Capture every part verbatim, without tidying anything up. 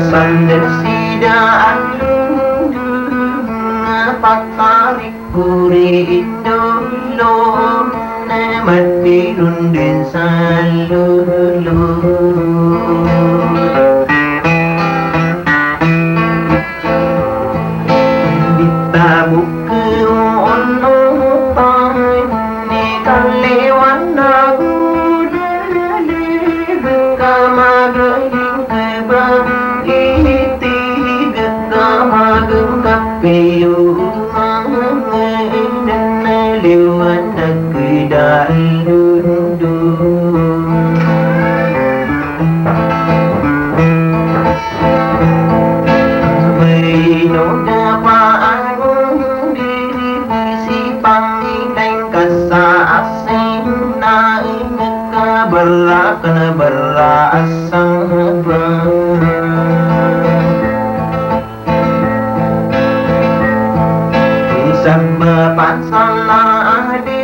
Sandal sida a london a patarik ko ri indolon a matiron den sa lolon. Di tabok ko onotang, di kaliwan a godali, di ka magaling ka ba iti, di ka magang ka piyo, mangan na liwanag da a london. Baino da paano diri si pangiteng ka sa asin na ina ka bala ka na bala asaba. Sabap a sala a di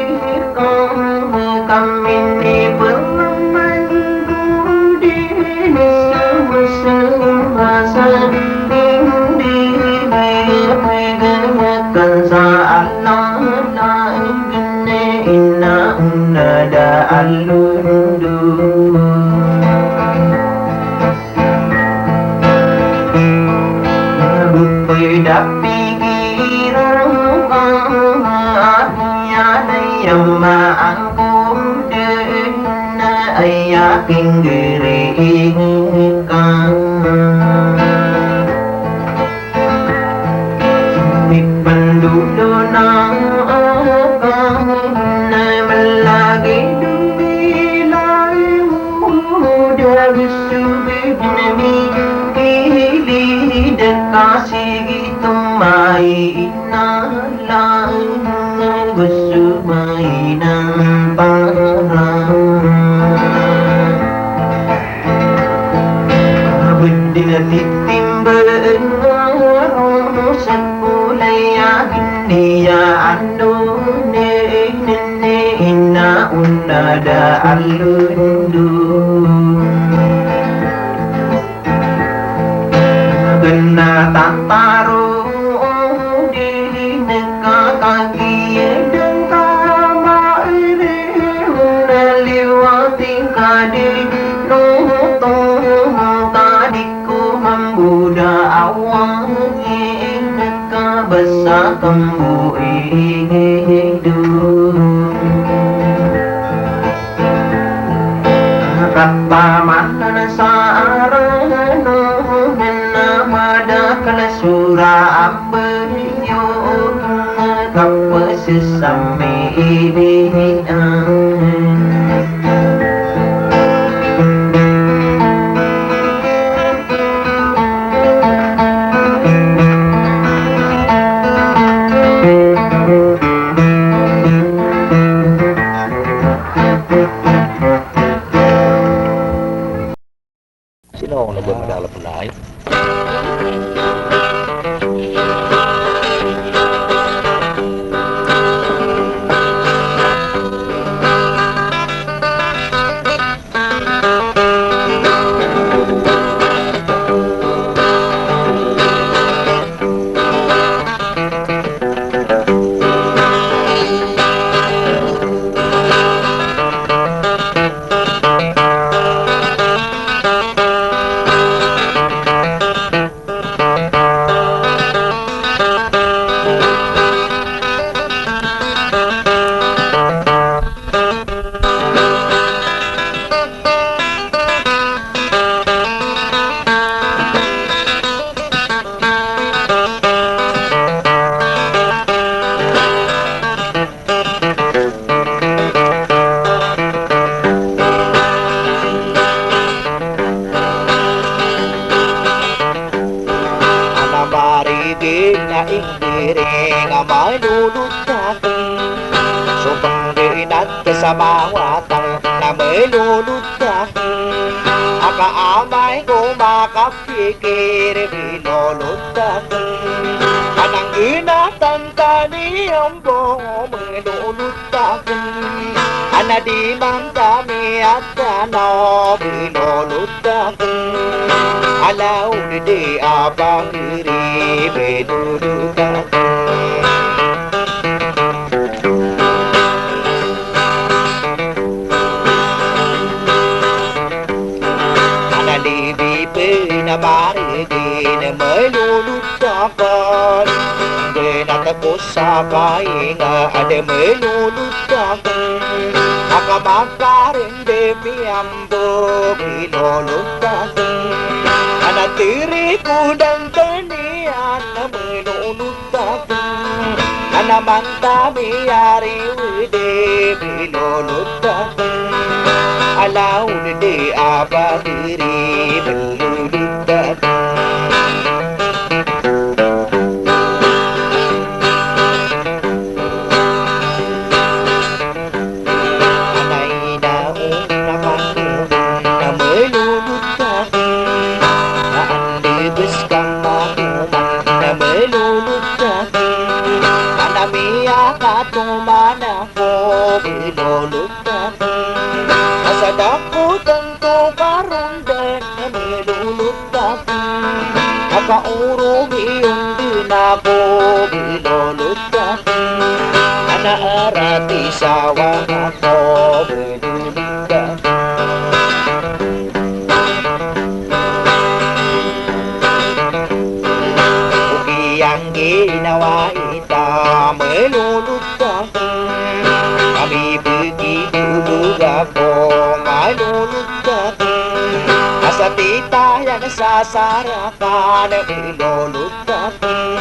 kami ni pelaman ko di ni sumusuma sa di di di di di di di sa ala na di ni ina una da a london. Gotoy da pikiran ka, a di a da a maangkon den a aya kinggiri ka. Mipandodon a akal na malagid o bilay o da a goso bibinami ilid a kasigit o maina lang a goso mainan para. Abed di na titimbang a ron sa polay a gindiya ano ni nini ina ona da a london. Kena tantaro di na kakagiya den ka mairi na liwati ka di notong ka di ko mambo da a wangi na kabasa kambo i do. Katamanan sa arano na madakl so ra a baliyo, kapesesami ibian. Sino ang nagmamadalap na ay? Ana maridi na indiring a malolod akn. So pngginat sa mawatang na malolod akn. Aka amay ko makapikir bilolod akn. Anang ginatan tani ambo malolod akn. Ana di manta miyatanaw, bilolod akn. Ala odi di a bagr i, bilolod akn. Ana libi pn a margn, milolod akn. Dn a tpo sa kainga, a da milolod akn. A kamakarn di miyambo, bilolod akn. Ana tiri ko dn taniyan, milolod akn. Ana manta miyariwd, bilolod akn. Ala odi di a bagr i, bilolod akn. Ana ina o na manoman, na milolod akn. Na anda bs ka manoman, na milolod akn. Ana miyakatoman ako, bilolod akn. Asa da ko tanto karondan, na milolod akn. A kaorong iyan dn ako, bilolod akn. Ana arati sawa ako, bilolod akn. O giyangkai a ginawa i ta, milolod akn. Kami bgi bolog ako, milolod akn. Asa titaya na sa sarakan, milolod akn.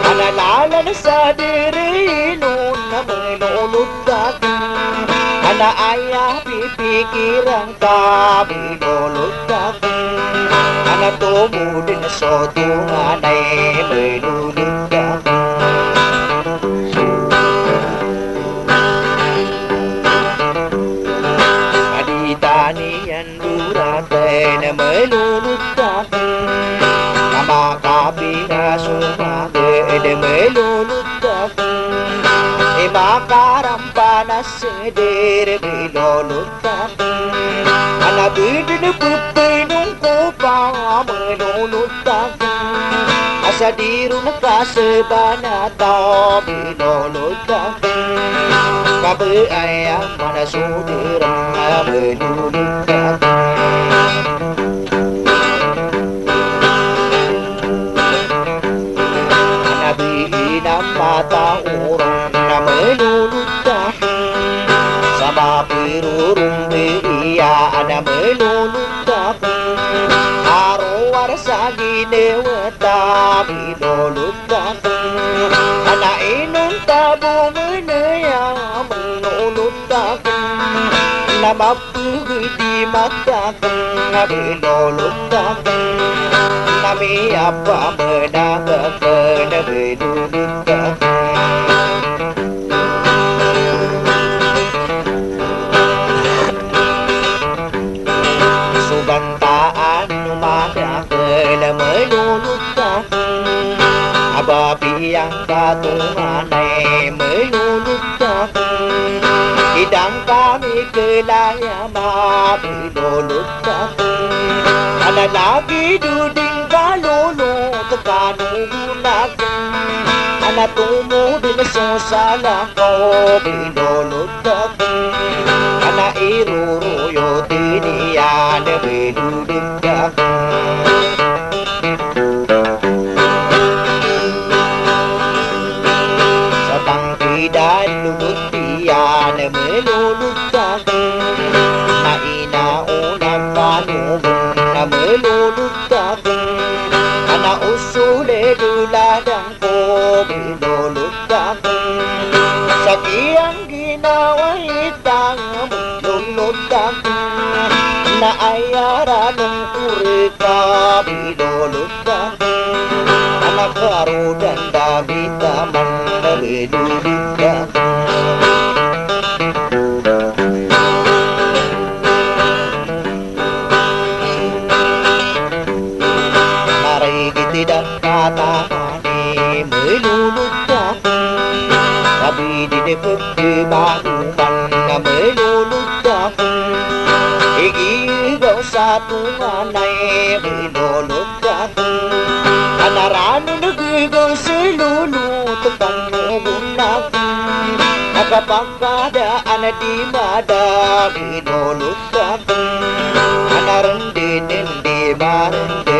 Ana lalan sa diri inon, milolod akn. Ana aya pipikiran ka, bilolod akn. Ana tomo dn so tonganay, milolod akn. Adi taniyan doratn, milolod akn. Ka makapinasomagd, milolod akn. I makarampan a seder, bilolod akn. Ana bdn pphn o kopa, milolod akn. Asa di ron kasabanata, bilolod akn. Ka ba aya man a so dii ron, milolod akn. Ana bii na mataoron, na milolod akn. Sa mapiro ron bii, ana milolod akn. A rowar sa ginawa ta, bilolod akn. Ana inonta bo mnaya, milolod akn. Na mapgd i mata akn, bilolod akn. Na miyapamnag akn, bilolod akn. So bantaan o madakl, milolod akn. A ba piyangkatonganay, milolod akn. Idang kami kla aya ma, bilolod akn. Ana lagid o di ngka lolot, kano gon akn. Ana tomo dn so salakaw, bilolod akn. Ana iroroyot iyan, bilolod akn. Sa tangkd a lolot iyan, milolod akn. Na ina o na panogon, na milolod akn. Ana o soled o ladang ko, bilolod akn. Sa giyangkaya ginawa i ta, milolod akn. Na aya ranon ko rka, bilolod akn. Ana karodan da bitaman, bilolod akn. Marigit i da katawan i, milolod akn. Ka bidin i pkmanoman, Melolot ako, igigaw sa tonganay, melolot ako. Ana ranon igigaw sa lolot, panogon ako. Na kapakadaan a di mada, melolot ako. Ana rendeden di marende.